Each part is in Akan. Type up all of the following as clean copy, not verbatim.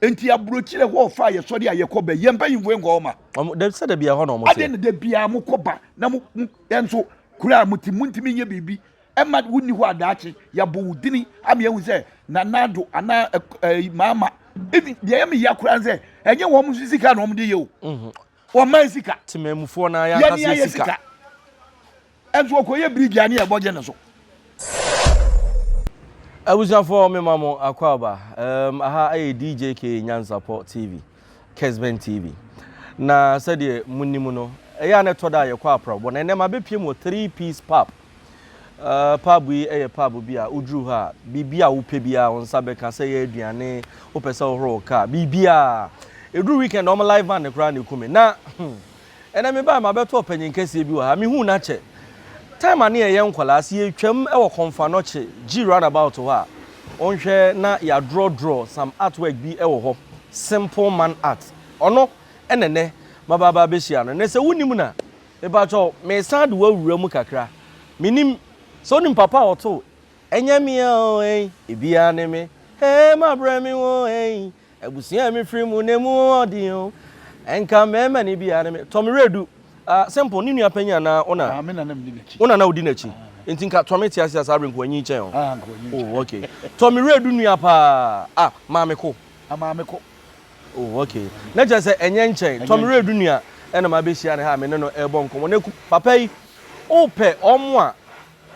Enti aburokyire hɔ ɔfa a yɛsɔre a yɛkɔ bɛ yɛn mpanyinfoɔ nkɔ hɔ ma. Ɔmo dɛ sɛ dabi ɛhɔ na ɔmo teɛ. Adɛn na da biara mo kɔ ba na mo mo yɛn nso kuro a mo te mo ntumi nyɛ biribi ɛma wo nni hɔ a daakye yɛabɔ wo dini ama yɛahu sɛ Nana Addo anaa ɛɛ Mahama even deɛ ɛyɛ me ya koraa ne sɛ ɛnyɛ wɔn nso sika na wɔn de yɛ o. Mhm. Wɔn man sika. Temamufoɔ na yɛn ankasa yɛ sika. Ɛnso ɔkɔyɛ birigi a ne yɛbɔ gye ne so. Abusuafoɔ me ma mo akwaaba um, aha ɛyɛ DJK Nyansapɔ TV, Kesben TV. Na sɛdeɛ monim no, ɛyɛ a na ɛtɔ da a yɛkɔ aprabɔ na ɛnɛ mabɛpie mu wɔ 3 Piece Pub. Pub yi yɛ pub bi a woduru hɔ a, biribi a wopɛ biara wo nsa bɛka, sɛ ɛyɛ aduane, wopɛ sɛ wohoro wo car, biribiara. Ɛduru weekend a wɔn live band koraa na ɛku me. Na hmm, ɛnɛ mebae mabɛto ɔpanyin kɛseɛ bi wɔ ha, mehuu no akyɛ. Time a ne yɛyɛ nkwadaa, sɛ yɛtwam wɔ Komfo-Anokye, G roundabout hɔ a, wonhwɛ na yɛadrɔdrɔ some artwork bi wɔ hɔ, Simple Man Art. Ɔno na ɛnɛ maba aba abɛhyia no. Nnɛ sɛ wonim no a, Mepakyɛw, meresan de wo awura mu kakra. Minnim sɛ wunim papa a ɔtoo Ɛnyɛ me a o ei, ebiara ne me, hey, mabrɛ me o ei, abusua a mefiri mu na emu wɔ den o, ɛnka mmarima no biara ne me. Tommy Redu, ah, simple, ne nua panyin anaa wo na? Ah, me na na medi n'akyi. Wo na na wodi n'akyi. Ah. Nti nka Tommy te ase a saa bere nka wanyin kyɛn o. Ah, nka wanyin kyɛn. Oh, okay. Tommy Redu nua paa, ah, Maame Ko. Ah, Maame Ko. Oh okay. Na kyerɛ sɛ ɛnyɛ nkyɛn. Tɔ me werɛ du nua ɛna mabɛhyia no ha a me ne no ɛrebɔ nkɔmmɔ. Na papa yi, wopɛ wɔn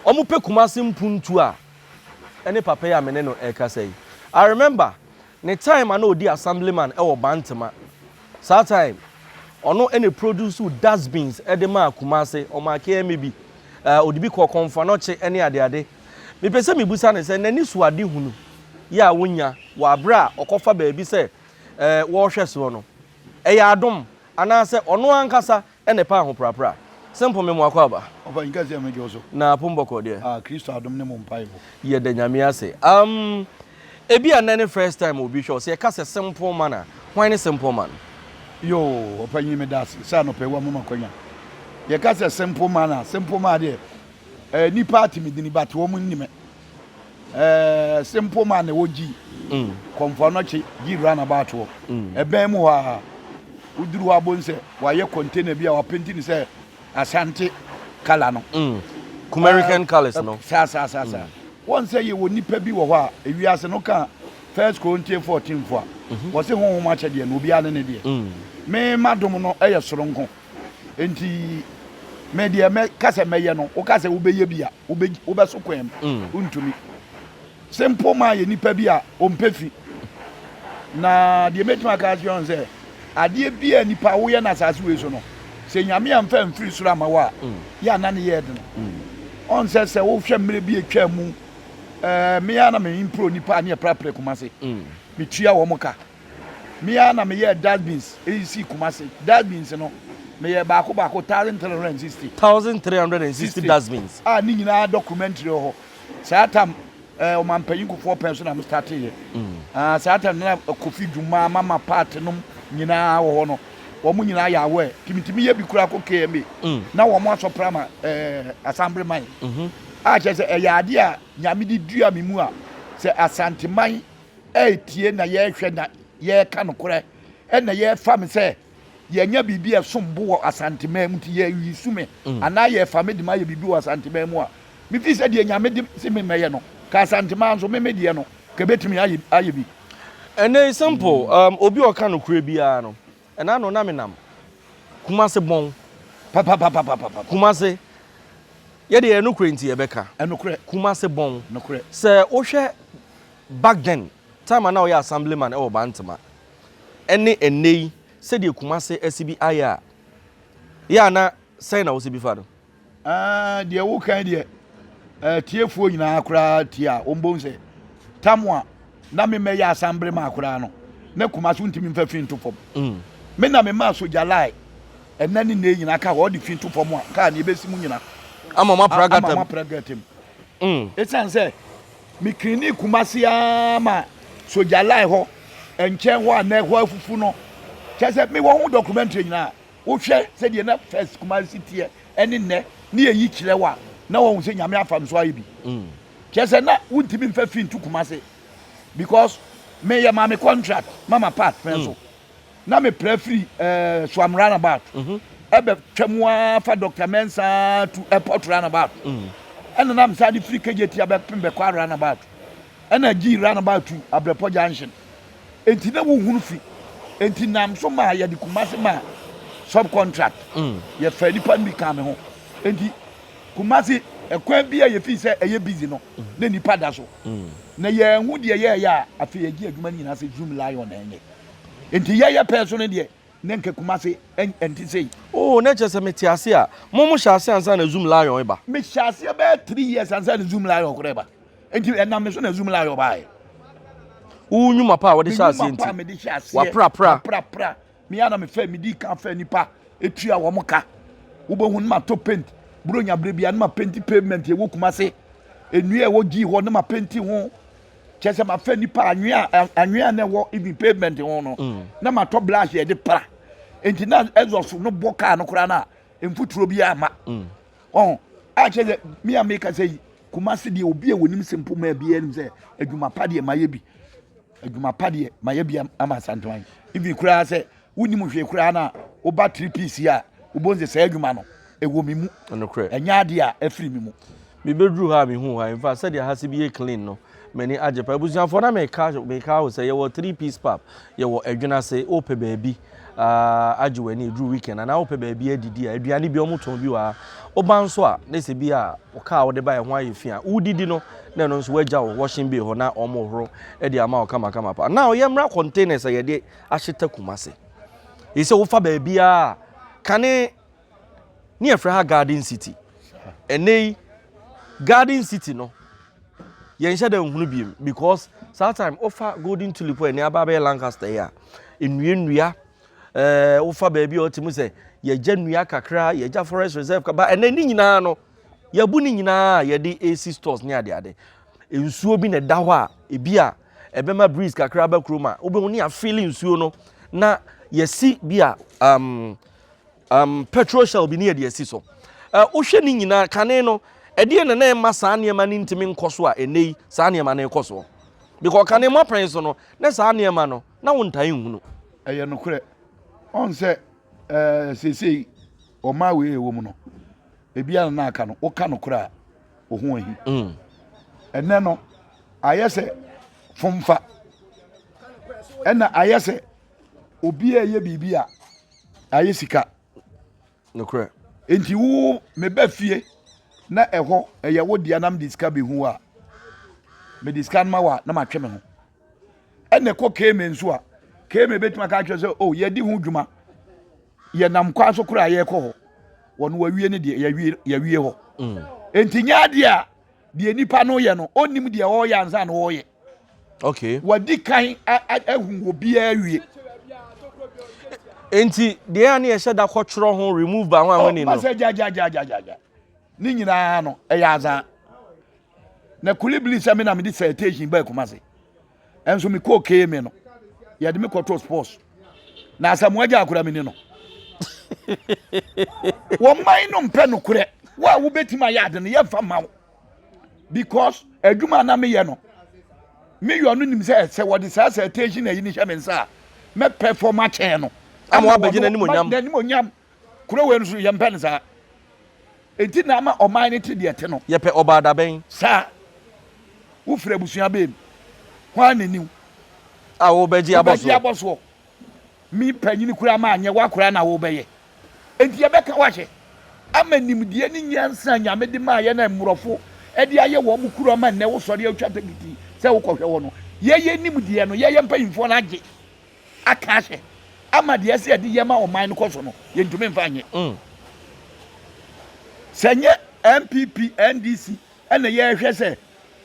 a wɔpɛ Kumasi mpuntuo a, ɛne papa yi a me ne no ɛrekasa yi. I remember ne time a na ɔdi assemblyman ɛwɔ Bantama. Saa time, ɔno ɛna produce dustbins ɛde maa Kumasi, ɔmaa KMA bi. Ɔde bi kɔɔ Kɔmfoanɔkye ɛne adeade. Mepɛ sɛ mibisa no sɛ n'anisoadehunu yi a onya wɔ bere a ɔkɔfa baabi sɛ wɔrehwɛ soɔ no, ɛyɛ adom anaasɛ ɔno ankasa na ɛpɛ ahoprapra? Simple me mo akwaaba. Ɔfa nka sɛ mɛgye wo so. Na apom bɔkɔɔ deɛ. Ah Kristo adom ne mo mpaebɔ. Yɛda Nyame ase. Um, ebia nnɛ ne first time a obi hwɛ wo. Sɛ yɛka sɛ Simple Man a, hwan ne Simple Man? Yoo, ɔpanyin meda ase sɛ anɔpa yi woama me akwanya. Yɛka sɛ Simple Man a, Simple Man deɛ Eh nipa ate me dini but wɔn nni me. Eh simple man na ɛwɔ G. Mm. Kɔmfo anɔkye G roundabout hɔ. Mm. Ɛbɛn mu hɔ a woduru hɔ abom sɛ wɔayɛ container bi a wɔapenti ne sɛ Asante kala no. Mm. Kumerican uh, colors no. Saa saa saa saa. Mm. Wɔn sɛ yɛwɔ nipa bi wɔ hɔ a ewiase no ka First Corinthians 14 fo a. Mm-hmm. Wɔse honhom akyɛdeɛ no obiara ne ne deɛ. Mm. Me madom no ɛyɛ soronko. Enti me deɛ mɛka sɛ mɛyɛ no, woka sɛ wobɛyɛ bi a, wobɛso kwan mu. Mm. Wontumi. Simple man yɛ nipa bi a ɔmpɛ fi. Na deɛ mɛtumi aka akyerɛ wɔn sɛ, adeɛ bi a nipa woyɛ no asase wei so no, sɛ Nyame amfa mfiri soro ama wo a, mm. yɛ ana ne yɛ den. Mm. Ɔn sɛ sɛ wohwɛ mmerɛ bi atwa mu, ɛɛ me ara na me mpro nipa a ne yɛprapra Kumase. Metua wɔn ka. Me ara na meyɛɛ dustbins eyi sii Kumasi. Dustbins no, meyɛɛ baako baako 1,360. 1,360 dustbins. A ne nyinaa documentary wɔ hɔ. Saa tam eh, ɔmampanyin Kufuor pɛn so na me startee yɛ. Mm. Ah, saa tam na Kofi Dwuma, Mama Pat nom nyinaa wɔ hɔ no. Wɔn nyinaa yɛ aware. Timitimi yɛ bi koraa kɔ KMA. Mm. Na wɔn asɔpra ma eh, Asambreman. Mm -hmm. A kyerɛ sɛ ɛyɛ adeɛ a Nyame de dua me mu a sɛ Asanteman retie na yɛrehwɛ na yɛreka nokorɛ ɛna yɛrefa me sɛ yɛanya biribi a ɛsom bo wɔ Asanteman mu nti yɛresu me mm. anaa yɛrefa me de ma yɛ biribi wɔ Asanteman mu a mefi sɛ deɛ Nyame de se me mɛyɛ no ka Asanteman nso me me deɛ no ka bɛtumi ayɛ ayɛ bi. Ɛnɛ simple um, obi a ɔka nokorɛ biara no ɛna no na menam Kumase bɔn papapapapapa Kumase yɛde yɛ nokorɛ nti yɛbɛka ɛnokorɛ Kumase bɔn nokorɛ sɛ wohwɛ Back then, time a na ɔyɛ assemblyman wɔ Bantama ɛne ɛnnɛ yi sɛdeɛ Kumase asi bi ayɛ a, yɛ a na sɛn na wosi bi fa no? Ah, deɛ woka yi deɛ, eh, tiefoɔ nyinaa koraa tie a, wɔn bɛhu sɛ tam a na me mɛyɛ assemblyman koraa no, na Kumase wontumi mfa fi nto fam. Mm. Me na memaa sogyalae ɛnɛ ne nnɛ nyinaa ka hɔ ɔde fi to fam a, kaa ne ɛbɛsi mu nyina. Ama mo apra gata mu. Ama mo apra gata mu. Mm. Ɛsiane sɛ Meklinii Kumasi ara ma sogya line hɔ nkyɛn hɔ a na ɛhɔ afufu no. Kyerɛ sɛ mewɔ ho documentary nyinaa. Wohwɛ sɛdeɛ na first Kumasi teɛ ɛne nnɛ ne yɛyi kyerɛ wo a na wɔhu sɛ Nyame afa me so ayɛ bi. Mm. Kyerɛ sɛ na wontumi mfa fi nto Kumasi because Meyɛ maame contract mama part pɛn so. Na mepra firi eh, Suam roundabout. Ɛbɛ twa mu ara fa Dr. Mensah to airport roundabout. Ɛna na mesan de firi KJT abɛpem bɛkɔ roundabout. Ɛna gyii roundabout to Abrɛpɔ junction. Enti na wohunu fi. Enti nam so maa yɛde Kumasi maa sub contract. Yɛfaa nnipa no bi kaa me ho. Enti Kumasi ɛkwan bi a yɛfii sɛ ɛyɛ busy no, na nnipa da so. Na yɛanhu deɛ yɛɛyɛ a, afei yɛgye adwuma no nyinaa sɛ Zoom Lion na ɛnyɛ. Enti yɛyɛ pɛɛ so no deɛ, na nka Kumasi ɛnte sei. Oh, na kyerɛ sɛ mete ase a, mo mo hyɛ ase ansa na Zoom Lion reba? Mehyɛ aseɛ bɛyɛ 3 years ansa na Zoom Lion koraa reba. Enti ɛnam me so na Zoom Lion baeɛ. Wo nnwuma pa a wɔde hyɛ aseɛ nti. mede hyɛ aseɛ. Waprapra. Waprapra. Me ara na mefɛ medi kan fɛ nipa etua wɔn ka. Wobɛhu no ma tɔ paint. Buronya berɛ bia no ma painti pavement ɛwɔ Kumase. Nnua ɛwɔ gyi hɔ no ma painti ho. Kyerɛ sɛ mafɛ nipa anwea anwea na ɛwɔ even pavement ho no. Mm. Na matɔ brush yɛde pra. Enti na exhaust no bɔ kaa no koraa na mfuturo bi ama. Mm. Ɔn a kyerɛ sɛ me a meka sɛ yi Kumasi deɛ obi a wɔnim simple man biara nim sɛ adwuma pa deɛ mayɛ bi. Adwuma pa deɛ mayɛ bi ama Asanteman. Even koraa sɛ wonim hwee koraa na woba 3 piece a wobɛhu sɛ saa adwuma no ɛwɔ me mu. Ɛnyɛ adeɛ a ɛfiri me mu. Mebɛduru ha a mehuu ha in fact sɛdeɛ ha se bi yɛ clean no m'ani agye paa. Abusuafoɔ na meka meka wo sɛ yɛwɔ 3 piece pub yɛwɔ Adwenase wopɛ baabi uh, agye w'ani ɛduru weekend anaa wopɛ baabi adidi a aduane bi ɔmo tɔn bi wɔ ha woba nso a ne sɛ bi a wo kaa wode ba ɛho ayɛ fi a wodidi no na ɛno nso woagya wo washing bay hɔ na ɔmo horo de ama wo kamakama pa. Now yɛmmra containers a yɛde ahyeta Kumase. Yɛ sɛ wofa baabiara kane ne yɛfrɛ ha Garden City. Ɛnɛ yi Garden City no yɛnhyɛ da nhunu biem because saa time wofa Golden Tulip a ɛne aba abɛyɛ Lancaster yi a nnua nnua ɛɛ wofa baabi a ɔte mu sɛ yɛgya nnua kakra yɛgya forest reserve ba ɛnɛ ne nyinaa no yɛbu ne nyinaa a yɛde AC stores ne adeade nsuo bi na ɛda hɔ a ebi a ɛbɛma breeze kakra aba kurom a wobɛhu ne afeeli nsuo no na yɛsi bi a um, um, petrol shell bi ne yɛde asi so. Uh, wohwɛ ne nyinaa kane no, ɛdeɛ na na ɛma saa nneɛma no ntumi nkɔ so a ɛnɛ yi saa nneɛma no rekɔ soɔ. Because kane mu apɛn so no, na saa nneɛma no, na wontae nhunu. Ɛyɛ nokorɛ. Ɔn sɛ ɛɛ seesei ɔmaa wei ɛwɔ mu no, ebi a na aka no, woka nokorɛ a, wo ho ahi. Mm. Ɛnɛ no, ayɛ sɛ fomfa. Ɛna ayɛ sɛ obi a ɛyɛ biribi a ayɛ sika. Nokorɛ. Nti wo meba fie na ɛhɔ ɛyɛ wo dea na mede sika bɛhu a, mede sika no ma wo a na matwe me ho. Ɛna ɛkɔ KMA nso a, KMA bɛtumi aka akyerɛ sɛ o oh, yɛdi ho dwuma, yɛnam kwan so koraa yɛrekɔ hɔ, wɔn wɔawie ne deɛ yɛawie yɛawie hɔ. Mm. Nti nyɛ adeɛ a deɛ nipa no yɛ no ɔnnim deɛ ɔreyɛ ansa na ɔreyɛ. Okay. Wadi kan ahu obiara awie. Nti deɛ a ne yɛhyɛ da kɔtwerɛ ho remove ba ho a wɔne no. Masɛ gyagyagyagyagya ne nyinaa no ɛyɛ azaa. Na kulibili sɛ me na mede citation baa Kumase. Ɛnso mekɔɔ KMA no yɛde me kɔtoo sports. Na Asamoah gya akora me ni no. Wɔn man no mpɛ nokorɛ. Wo a wobɛtumi ayɛ ade no yɛmfa ma wo. Because adwuma na meyɛ no meyɔ no nim sɛ sɛ wɔde saa citation ayi no hyɛ me nsa a mɛ perform akyɛn no. Ama wabɛgye n'animonyam. N'animonyam. Kuro wei no so yɛmpɛ no saa. Enti na ama ɔman no te deɛ ɛte no. Yɛpɛ ɔbaa dabɛn. Saa. Wofiri abusua bɛn mu? Hwan na ɛni wo? A wobɛgye abɔ soɔ. Wobɛgye abɔ soɔ. Me panyini koraa manyɛ, woakora na wobɛyɛ. Enti yɛbɛka wo ahyɛ. Ama nimdeɛ ne nyansa a Nyame de maa yɛn a mmorɔfo de ayɛ wɔn kuro ama nnɛ wosɔre a wotwa tekiti sɛ wokɔhwɛ hɔ no, yɛyɛ nimdeɛ no, yɛyɛ mpanyimfoɔ no agye aka ahyɛ ama deɛ ɛsɛ yɛde yɛ ma ɔman no kɔ so no, yɛntumi mfa nyɛ. Mm. Sɛ nyɛ NPP, NDC ɛna yɛhwɛ sɛ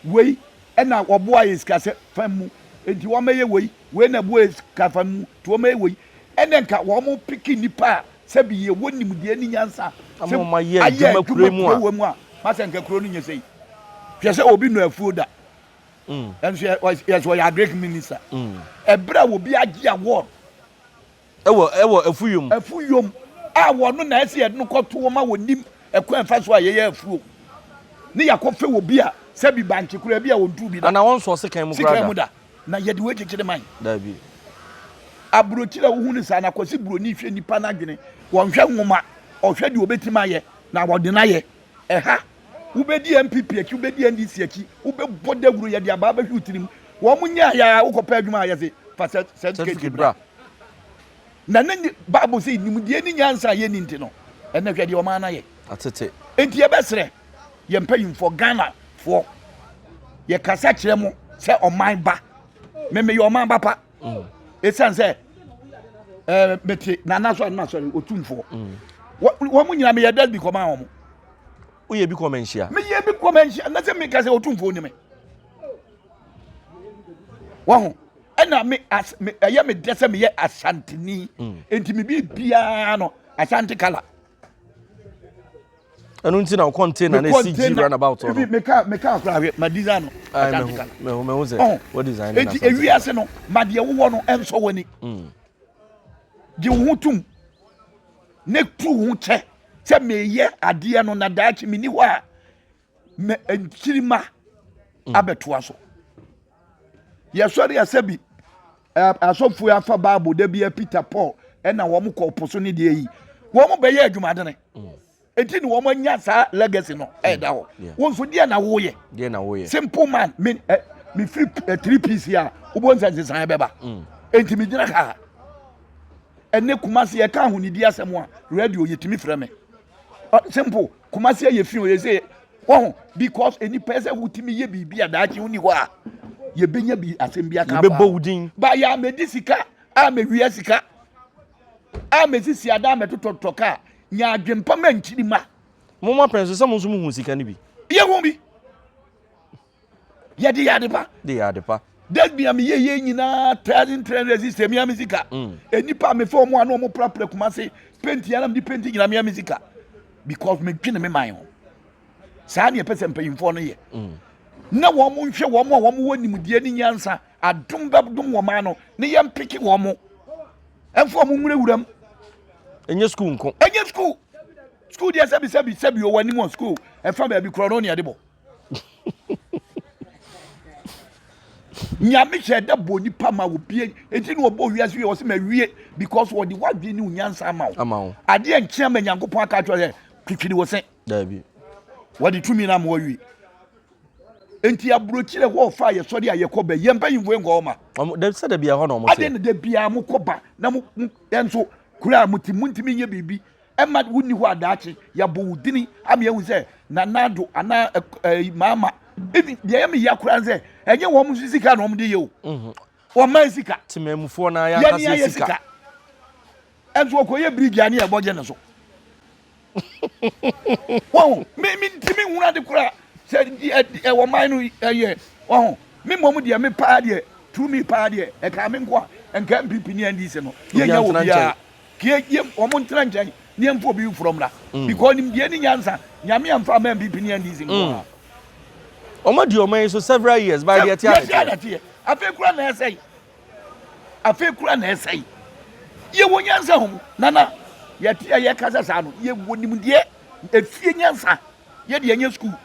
wei ɛna wɔboa yɛ sikasɛ fam mu, enti wɔmɛyɛ wei, wei na ɛboa yɛ sika fam mu, nti wɔmɛyɛ wei, ɛna nka wɔn peke nipa a sɛbi yɛwɔ nimdeɛ ne nyansa sɛ ayɛ adwuma kuro mu a, masɛ nka kuro no nyɛ sɛi. Hwɛ sɛ obi nɔ afuo da. Mm. Ɛnso yɛ sɛ ɔyɛ agric minister. Mm. Ɛberɛ a obi agye award. Ɛwɔ ɛwɔ afuyom. Afuyom a wɔn na ɛsɛ yɛde no kɔto wɔn a wɔnim ɛkwan ɛfa so a yɛyɛ afuo. Ne yɛakɔfɛ wɔ bi a sɛbi bankye koraa bi a wɔntu bi da. Ana wɔn nsɔ sekan mu koraa da. Sekan mu da. Na yɛde wei kyekyere man? Dabi. Aburokyire a wohu no saa na Kwasi Buroni hwɛ nipa n'adwene, wɔnhwɛ nwoma, ɔhwɛ deɛ ɔbɛtumi ayɛ na wɔde no ayɛ. Ɛha, wobɛdi NPP akyi, wobɛdi NDC akyi, wobɛbɔ dawuro, yɛde abaa bɛhwe wo tirim. Wɔn nyɛ ayɛ a wokɔpɛ adwuma a yɛse fa certificate bra. Na ne Bible sɛ nimdeɛ ne nyansa a yɛnni nti no, ɛnɛ hwɛ deɛ ɔman no ayɛ. Atete. Enti yɛbɛsrɛ yɛn mpanyimfoɔ Ghanafoɔ, yɛkasa kyerɛ mo sɛ ɔman ba. Me meyɛ ɔman ba pa. Ɛsiane sɛ ɛɛ mete nana so anam asɔre otumfoɔ. Wɔn mo nyinaa meyɛ dɛs bi kɔma wɔn. Woyɛ bi kɔma nhyia? Meyɛ bi kɔma nhyia. Na sɛ meka sɛ otumfoɔ ni me. Wɔho. Ɛna me as me ɛyɛ me dɛ sɛ meyɛ asanteni. Enti me bi biara no asante kala. Ɛno nti na wo container na esi G roundabout no. Meka meka akora ahwɛ ma design no. Asante kala. Mehu mehu sɛ wo design no. Enti ewi ase no ma deɛ wowɔ no ɛnsɔ w'ani. Gye wo ho tum ne tu wo ho kyɛ sɛ meyɛ adeɛ no na daakye menni hɔ a mɛ nkyirimma abɛtoa so. Yɛsɔre a sɛbi asɔfoɔ afa Bible da bi Peter Paul ɛna wɔn kɔ po so ne deɛ yi wɔn bɛyɛ adwumadene. Eti na wɔn anya saa legacy no ɛda hɔ. Wɔn nso deɛ na wɔyɛ. Deɛ na wɔyɛ. Simple man me ɛ me firi 3 piece a wobɔ nsa nsesan bɛba. Enti me gyina ha. Ɛne Kumasi yɛka ahonidi asɛm a radio yɛtumi frɛ me. Simple Kumasi yɛ fi o yɛ sɛ wɔho because nipa sɛ wotumi yɛ biribi a daakye woni hɔ a yɛbɛnya bi asɛm bi aka yɛbɛbɔ wo din. Ba yɛ amɛdi sika a mɛwia sika a mɛsisi ada a mɛtotɔtotɔ kaa nya adwempa ma nkyiri ma. Mo ma pɛn so sɛ mo nso mo hu sika no bi. Yɛhu bi. Yɛde yɛ adepa. De yɛ adepa. Dabi a meyɛ yɛ nyinaa 1360 mea me sika. Nnipa a mefa wɔn a na wɔn prapra Kumase penti anam de penti nyinaa mea me sika because medwene me man ho. Saa ne ɛpɛ sɛ mpanyinfoɔ no yɛ. Na wɔn nhwɛ wɔn a wɔn wɔ nimdeɛ ne nyansa adom bɛdom wɔn ano ne yɛn peke wɔn. Ɛmfa wɔn nwurawura mu. Ɛnyɛ sukuu nko. Ɛnyɛ sukuu. Sukuu deɛ sɛbi sɛbi sɛbi ɔwɔ anim wɔ sukuu ɛfa baabi korɔ no ne ɛde bɔ. Nyame hyɛ da bɔ nipa ma obi eti na ɔbɔ wiase wie ɔsɛ ma wie because ɔde wadwene ne onyansa ama wo. Ama wo. Adeɛ nkyɛn ma Nyankopɔn aka akyerɛ sɛ twitwiri wo se. Daabi. Wɔde tumi na ama wawie. Nti aburokyire hɔ ɔfa a yɛsɔre a yɛkɔ bɛ yɛn mpanyinfoɔ nkɔ hɔ ma. Ɔmo dɛ sɛ dabi ɛhɔ na ɔmo te. Adeɛ na da biara mo kɔ ba na mo mo nso kura a mo ti mo ntumi nyɛ biribi ɛma wonni hɔ a daakye yɛabɔ wo dini ama yɛahu sɛ Nana Addo anaa ɛɛ Mahama ebi deɛ ɛyɛ me ya koraa sɛ ɛnyɛ wɔn nso sika na wɔn de yɛ o mhm. wɔn man sika temamufoɔ na yɛn ankasa yɛ sika ɛnso ɔkɔyɛ birigi a ne yɛbɔ gye ne so wɔn me me ntumi nhunu ade koraa sɛ ɛwɔ man no ɛyɛ wɔn me mmom deɛ me paa deɛ tumi paa deɛ ɛka me nko a nka NPP ne NDC no yɛnyɛ wɔ biara. Kie yɛ wɔn ntena nkyɛn ne yɛn mfa obi foforɔ mmra mm. because nimdeɛ ne nyansa nyame amfa ama NPP ne NDC nko ara. Wɔn adi wɔn yi so several years by deɛ ti a teɛ. Afei kura na ɛsɛe. Afei kura na ɛsɛe. Yɛ wɔ nyansa ho nana yɛte a yɛkasa saa no yɛ wɔ nimdeɛ efie nyansa. Yɛ deɛ ɛnyɛ sukuu.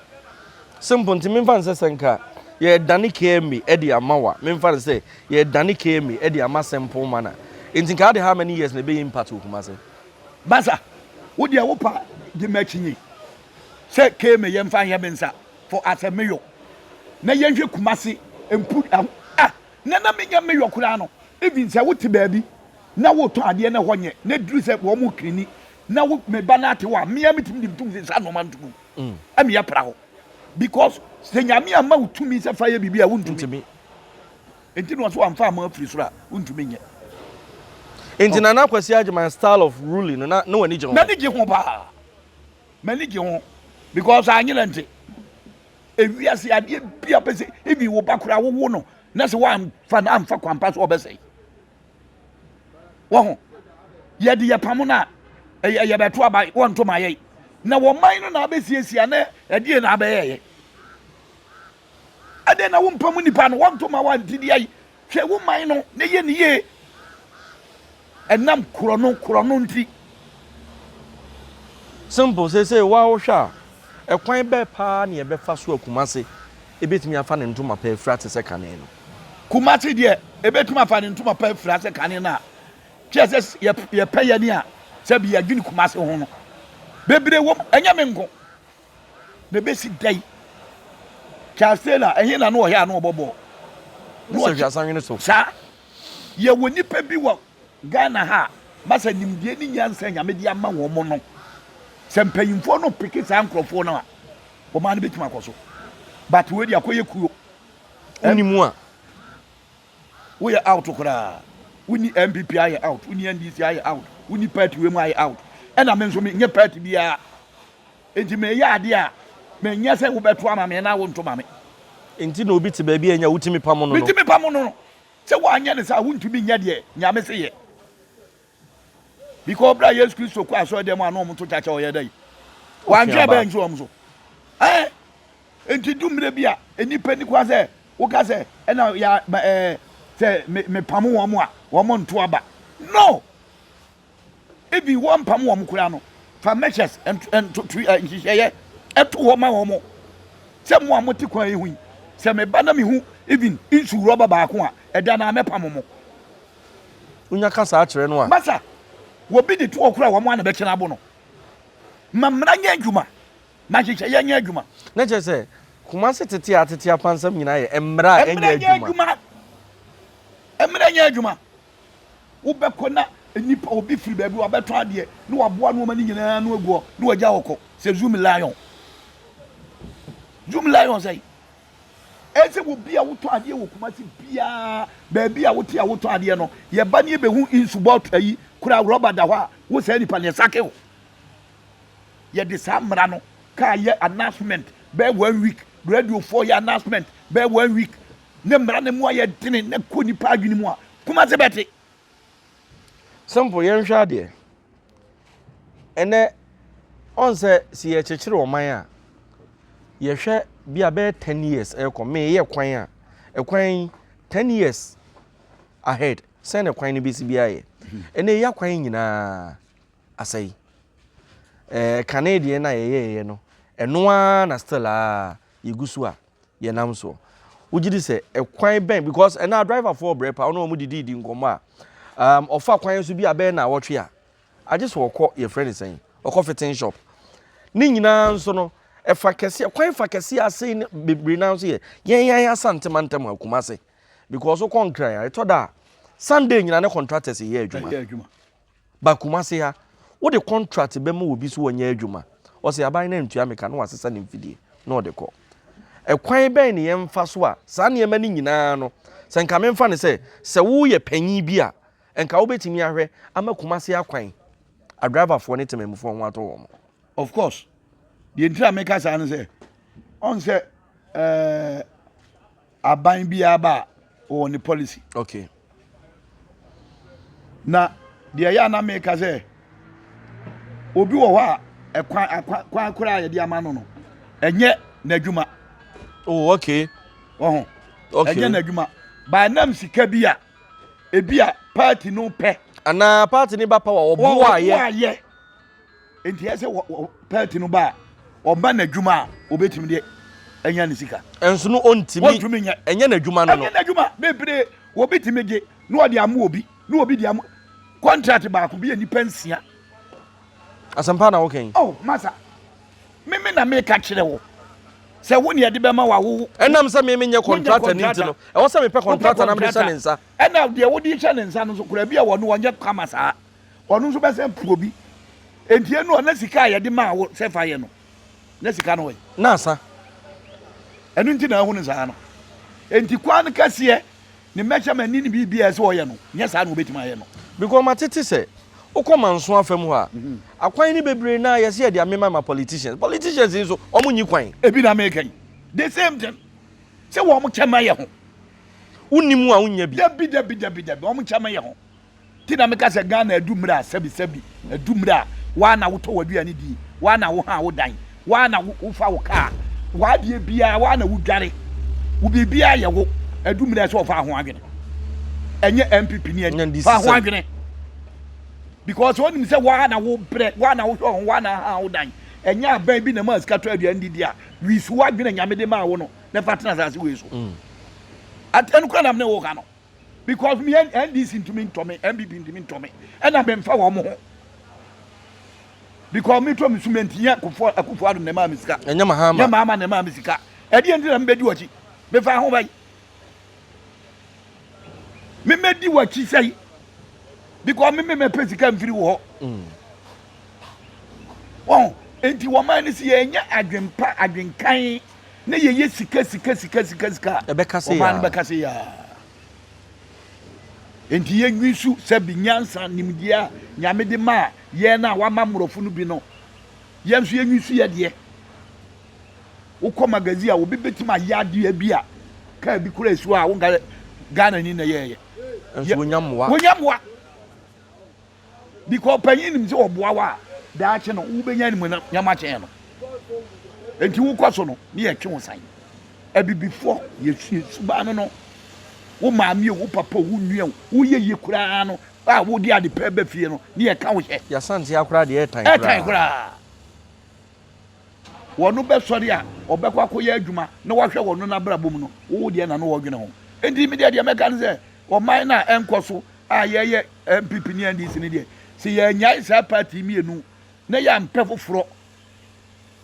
Simple nti memfa no sɛ sɛ nka yɛredane KMA de ama wo a memfa no sɛ yɛredane KMA de ama simple man a nti nka ade how many years na ɛbɛyɛ impact wɔ Kumasi? Basa, wo deɛ wo pa gye m'akyinye sɛ KMA yɛmfa nyɛ me nsa for as a mayor na yɛnhwɛ Kumasi mpu ah na na menyɛ mayor koraa no even sɛ wote baabi na wotɔn adeɛ na ɛhɔ nyɛ na duru sɛ wɔn cleani na wo me ba no ate hɔ a mea metumi de metum sɛ saa nneɛma no to gu ɛmi yɛ pra hɔ because sɛ nyame ama wo tumi sɛ fa yɛ biribi a wontumi nti na ɔsɛ wamfa ama afiri soro a wontumi nyɛ. Nti Nana Kwasi Agyeman style of ruling no na na w'ani gye ho? M'ani gye ho paa m'ani gye ho because anyerɛ nte ewiase adeɛ bi a pɛ sɛ ebi wo ba koraa wowo no na sɛ woamfa no amfa kwampa so ɔbɛsɛe. Wɔho yɛde yɛ pamo no a ɛyɛ yɛbɛto aba wɔnto ma yɛn na wɔn man no na abɛsiesie ana ɛdeɛ na abɛyɛyɛ ɛdeɛ na wompam nipa no wɔnto ma wɔnte deɛ yi hwɛ wo man no na yɛ ne yie ɛnam korɔno korɔno nti. Simple seesei wo a wohwɛ a ɛkwan bɛɛ paa na yɛbɛfa so a Kumasi ɛbɛtumi afa ne ntoma pa afira te sɛ kane no? Kumasi deɛ ebetumi afa ne ntoma pa afira sɛ kane no a kyerɛ sɛ yɛpɛ yɛne a sɛbi yɛadwene Kumasi ho no bebree wom ɛnyɛ me nko na ebesi da yi Charles Taylor ɛhe na no ɔhɛ a na ɔbɔ bɔɔl na ɔhyɛ asanwene so saa yɛwɔ nipa bi wɔ Ghana ha a masa nimdeɛ ne nyansa Nyame de ama wɔn no sɛ mpanyinfoɔ no peke saa nkurɔfoɔ no a wɔn ano bɛtumi akɔ so but wei de akɔyɛ kuo Wonni mu a. Woyɛ out koraa. Wonni NPP ayɛ out, wonni NDC ayɛ out, wonni party wei mu ayɛ out. Ɛna me nso menyɛ party biara. Nti meyɛ adeɛ a, menyɛ sɛ wobɛto ama me na wonto ma me. Nti na obi te baabi a ɛnyɛ a wotumi pamo no no. Metumi pamo no no. Sɛ woanyɛ no saa a, wontumi nyɛ deɛ Nyame se yɛ. Because bere a Yesu Kristo kɔ asɔre dɛm a na wɔn to kyakya ɔyɛ dɛ. Wantwe abɛn nso wɔn so. Ɛɛ nti du mmerɛ bi a nnipa ni kwan sɛ woka sɛ ɛna ya ɛɛ sɛ me mepam wɔn a wɔn nto aba. No! Even wɔn mpam wɔn koraa no fa measures ntoto nhyehyɛeɛ ɛto hɔ ma wɔn sɛ mo a mote kwan yi ho yi sɛ meba na mehu even nsu rɔba baako a ɛda na mɛpam mo. Wonya ka saa kyerɛ no a. Masa, obi de to hɔ koraa a wɔn ara na bɛkyɛn abo no. Ma mmara nyɛ adwuma, ma nhyehyɛeɛ nyɛ adwuma. Na kyerɛ sɛ, Kumasi tete a atete apansam nyinaa yɛ mmara a ɛnyɛ adwuma. Mmara nyɛ adwuma. Wobɛkɔ na nipa obi firi baabi wabɛtɔ adeɛ na waboa nneɛma no nyinaa ano agu hɔ na wagya hɔ kɔ sɛ zoom lion. Zoom lion sɛn? Ɛsɛ sɛ obi a wotɔ adeɛ wɔ Kumasi biara, baabi a wote a wotɔ adeɛ no, yɛba ne yɛbɛhu nsu bɔt ayi kora rɔba da hɔ a, wo saa nipa no yɛsake wo. Yɛde saa mmara no kaa yɛ announcement bɛyɛ one week, radiofoɔ yɛ announcement bɛyɛ one week, ne mmara no mu ayɛ dene na kɔ nipa adwene mu a, Kumasi bɛte. Simple, yɛnhwɛ adeɛ. Ɛnɛ, ɔn sɛ sɛ yɛkyekyere ɔman a, yɛhwɛ bi a bɛyɛ 10 years ɛrekɔ, meyɛ kwan a, ɛkwan yi 10 years ahead, sɛn na kwan no bɛsi bi ayɛ. Ɛnɛ yɛ akwan nyinaa asɛe. Ɛɛ kane deɛ na yɛyɛɛyɛ no, ɛno ara na still a yɛgu so a yɛnam soɔ. Wogye di sɛ ɛkwan bɛn because ɛna driverfoɔ brɛ paa wɔn a wɔn didi di nkɔmɔ a um, ɔfa kwan so bi a bɛyɛ naawɔtwe a agye sɛ ɔkɔ yɛfrɛ ne sɛn ɔkɔ fitting shop ne nyinaa nso no ɛfa kɛseɛ kwan fa kɛseɛ ase ne bebree naa nso yɛ yɛn yɛn Asante mantam ha Kumase because wokɔ Nkran a ɛtɔ da a Sunday nyinaa ne contractors yɛ adwuma. Ba Kumasi ha, wode contract bɛma obi sɛ ɔnyɛ adwuma, ɔse aban no antua me ka na wasesa ne mfidie na ɔde kɔ. Ɛkwan bɛn ne yɛmfa so a saa nneɛma no nyinaa no, sɛ nka memfa no sɛ, sɛ woyɛ panyin bi a, nka wobɛtumi ahwɛ ama Kumasi akwan adriverfoɔ ne temanmufoɔ ho atɔ wɔn. Of course, deɛ nti a meka saa ne sɛ, ɔn sɛ ɛɛ. Aban biara ba a, ɔwɔ ne policy. Okay. Na deɛ ɛyɛ a na meka sɛ obi wɔ hɔ a ɛkwan akwan kwan koraa a yɛde ama no no ɛnyɛ n'adwuma. Oh okay. Ɔho. Okay. Ɛnyɛ n'adwuma. By nam sika bi a ebi a party no pɛ. Anaa party no ba power ɔboa ayɛ. Ɔboa ayɛ. Nti ɛsɛ wɔ party no ba a ɔba n'adwuma a obetumi de anya ne sika. Nso no ontumi. Ontumi nyɛ. Ɛnyɛ n'adwuma no no. Ɛnyɛ n'adwuma bebree obi tumi gye na ɔde ama obi na obi de ama contract baako bi yɛ nipa nsia. Asɛmpa na woka yi. Oh masa meme na meka kyerɛ wo sɛ wo ne ɛde bɛma wa wo. Ɛnam sɛ meme nyɛ contractor ne nti no ɛwɔ sɛ mepɛ contractor na mede hyɛ ne nsa. Ɛna deɛ wode hyɛ ne nsa no nso koraa bi a wɔno wɔnyɛ kama saa. Ɔno nso bɛsɛ puo bi. Enti enu ɔna sika a yɛde maa wo sɛ fa yɛ no, na sika no wɔ yi. Na asa. Ɛno nti na ahu no saa no. Enti kwan no kɛseɛ, ne measurement ne ne biribi a ɛsɛ ɔyɛ no, nyɛ saa na obetumi ayɛ no. Because matete sɛ, wokɔ Manso afa mu hɔ a, akwan no bebree no ara yɛse yɛde amema ma politicians. Politicians yi nso, wɔn nyi kwan. Ebi na meka yi. The same thing. Sɛ wɔn kyɛ ma yɛ ho. Wonni mu a wonnya bi. Dabi dabi dabi dabi, wɔn kyɛ ma yɛ ho. Nti na meka sɛ Ghana adu mmerɛ a sɛbi sɛbi adu mmerɛ a woa na wotɔ w'aduane die, woa na woha wo dan, woa na wofa wo kaa, w'adeɛ biara woa na wodware, wo biribiara yɛ wo, adu mmerɛ sɛ wɔfa ho adwene. Ɛnyɛ NPP ne NDC, fa ho adwene. Because onim sɛ woa na wobrɛ, woa na wohwɛ ho, woa na aha wo dan. Ɛnyɛ aban bi na ma sika tɔ aduane didi a, wisu w'adwene Nyame de maa wo no na fa tena asase wei so. Mm. Ɛno kora na me ne wo ka no. Because me NDC ntumi ntɔ me, NPP ntumi ntɔ me. Ɛna memfa wɔn ho. Because me tɔ me cement nyɛ Akufo Akufo Addo na ɛmaa me sika. Ɛnyɛ Mahama. Nyɛ Mahama na ɛmaa me sika. Ɛdeɛ nti na mebɛdi w'akyi. Mefa ho bɛyi. Memɛdi w'akyi sɛyi. Because me me mɛpɛ sika mfiri wo hɔ. Mm. Wɔn nti wɔn man no si yɛnyɛ adwempa adwenkan ne yɛyɛ sika sika sika sika sika a. Ɛbɛka se yaa. Ɔman no bɛka se yaa. Nti yɛnwi su sɛ bi nyansa nimdeɛ a nyame de maa yɛn a wama mmorɔfo no bi no yɛn nso yɛnwi su yɛ deɛ. Wokɔ magazine a obi bɛtumi ayɛ adeɛ bi a kaa bi kura esi hɔ a wonka Ghana ni na ɛyɛɛyɛ. Nso wonya mmoa. Wonya mmoa. Because panyin nim sɛ ɔboa wo a, daakye no wobɛnya animuonyam akyɛn no. Enti wokɔ so no, ne yɛtwe wo san. Abibifoɔ, yɛ suban no no, wo maame o, wo papa o, wo nua o, woyɛ yie koraa no, a wode ade pɛ ba fie no, ne yɛka wo hyɛ. Yɛasante akora deɛ ɛtan koraa. Ɛtan koraa. Wɔn bɛsɔre a, ɔbɛkɔ akɔyɛ adwuma na wahwɛ wɔn n'abrabɔ mu no, wo deɛ na no wɔdwene ho. Enti me deɛ deɛ mɛka ne sɛ, ɔman no a ɛnkɔ so a yɛyɛ NPP ne NDC no deɛ, sɛ yɛannyae saa party mmienu na yɛampɛ foforɔ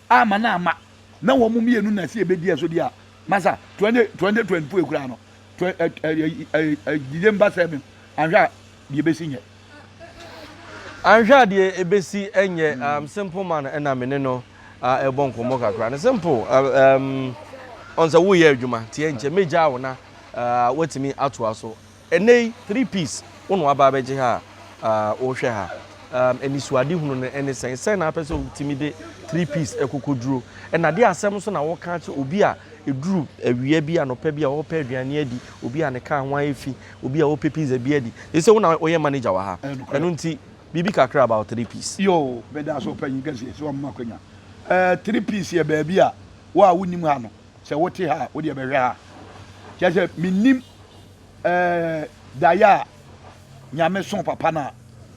amma no amma na wɔn mmienu na sɛ yɛbɛdi ɛso deɛ a, masa 2024 ekura no, December 7 anhwɛ a deɛ ɛbɛsi nyɛ. Anhwɛ a deɛ ɛbɛsi nyɛ. Um, simple man ɛna me ne no ɛbɔ nkɔmmɔ kakra no simple um, ɔn sɛ woyɛ adwuma nti ɛnkyɛ mɛgyaa wo na uh, woatumi atoa so Ɛnnɛ yi, Three Piece, wo na waba abɛgye ha a worehwɛ ha. Um, anisoadehunu no ne sɛn? Sɛn na apɛ sɛ wotumi de Three Piece kɔkɔduro? Ɛna deɛ asɛm nso na wɔka akyerɛ obi a ɛduru awia bi, anɔpa bi a ɔrepɛ aduane adi, obi a ne kaa ho ayɛ fi, obi a ɔrepɛ pizza bi adi. Ɛsɛ sɛ wo na woyɛ manager wɔ ha. Ɛno nti, biribi kakra about Three Piece. Yoo, meda ase ɔpanyin kɛseɛ sɛ wama m'akwanya. Eh, Three Piece yɛ baabi a wo a wonnim ha no, sɛ wote ha a, wo deɛ bɛhwɛ ha. Kyerɛ sɛ, mennim Ɛɛ daeɛ a Nyame so papa no a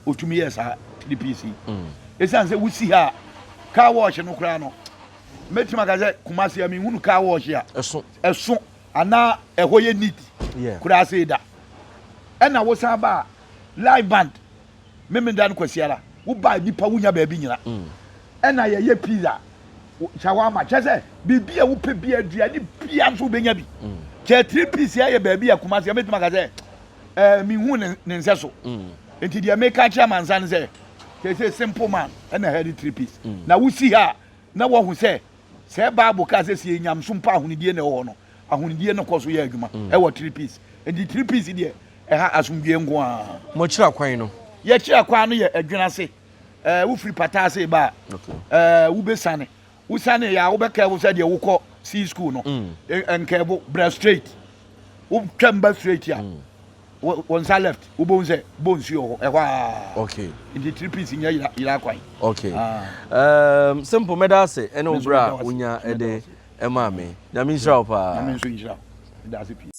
ɔtumi yɛɛ saa 3PC yi. Ɛsiane sɛ wosi ha a car wash no koraa no mɛtumi aka sɛ Kumasi a menhunu car wash a ɛso ɛso anaa ɛhɔ yɛ neat koraa sei da. Ɛna wosan ba a live band Memenda no Kwasiara wo ba nipa wonya baabi nyina. Ɛna yɛyɛ pizza shawarma kyɛ sɛ biribi a wopɛ bi aduane bia nso wobɛnya bi. Kyɛ 3 piece ayɛ baabi a Kumasi a mɛtumi aka sɛ ɛɛ mehu ne ne nsɛ so. Nti deɛ meka kyerɛ amansa no sɛ sɛ simple man ɛna hɛde 3 piece. Na wosi ha na wɔhu sɛ Sɛ Bible ka sɛ sie nyamesom pa ahonidie na ɛwɔ hɔ no, ahonidie no kɔ so yɛ adwuma mm. ɛwɔ Three Piece. Nti Three Piece deɛ ɛha asomdwie nko ara. Mo kyerɛ kwan no. Yɛkyerɛ kwan no yɛ ɛdwena ase. Ɛɛ wofiri pata ase ba a, ɛɛ wobɛsane. Wosane yɛ a wobɛkɛbo sɛ deɛ wokɔ sea school no. Mm. Nkɛbo brɛ straight. Wotwam ba straight a. Mm. Wo nsa left wobɛhu sɛ bɔ nsuo wɔ hɔ ɛhɔ aa. Okay. Nti 3 piece nyɛ yera yera kwan. Okay. Ah. Um, simple mɛda ase ɛne wo berɛ a wonya ɛde ɛmaa me. Nyame nhyira wo paa. Nyame nso nhyira wo. Meda ase pii.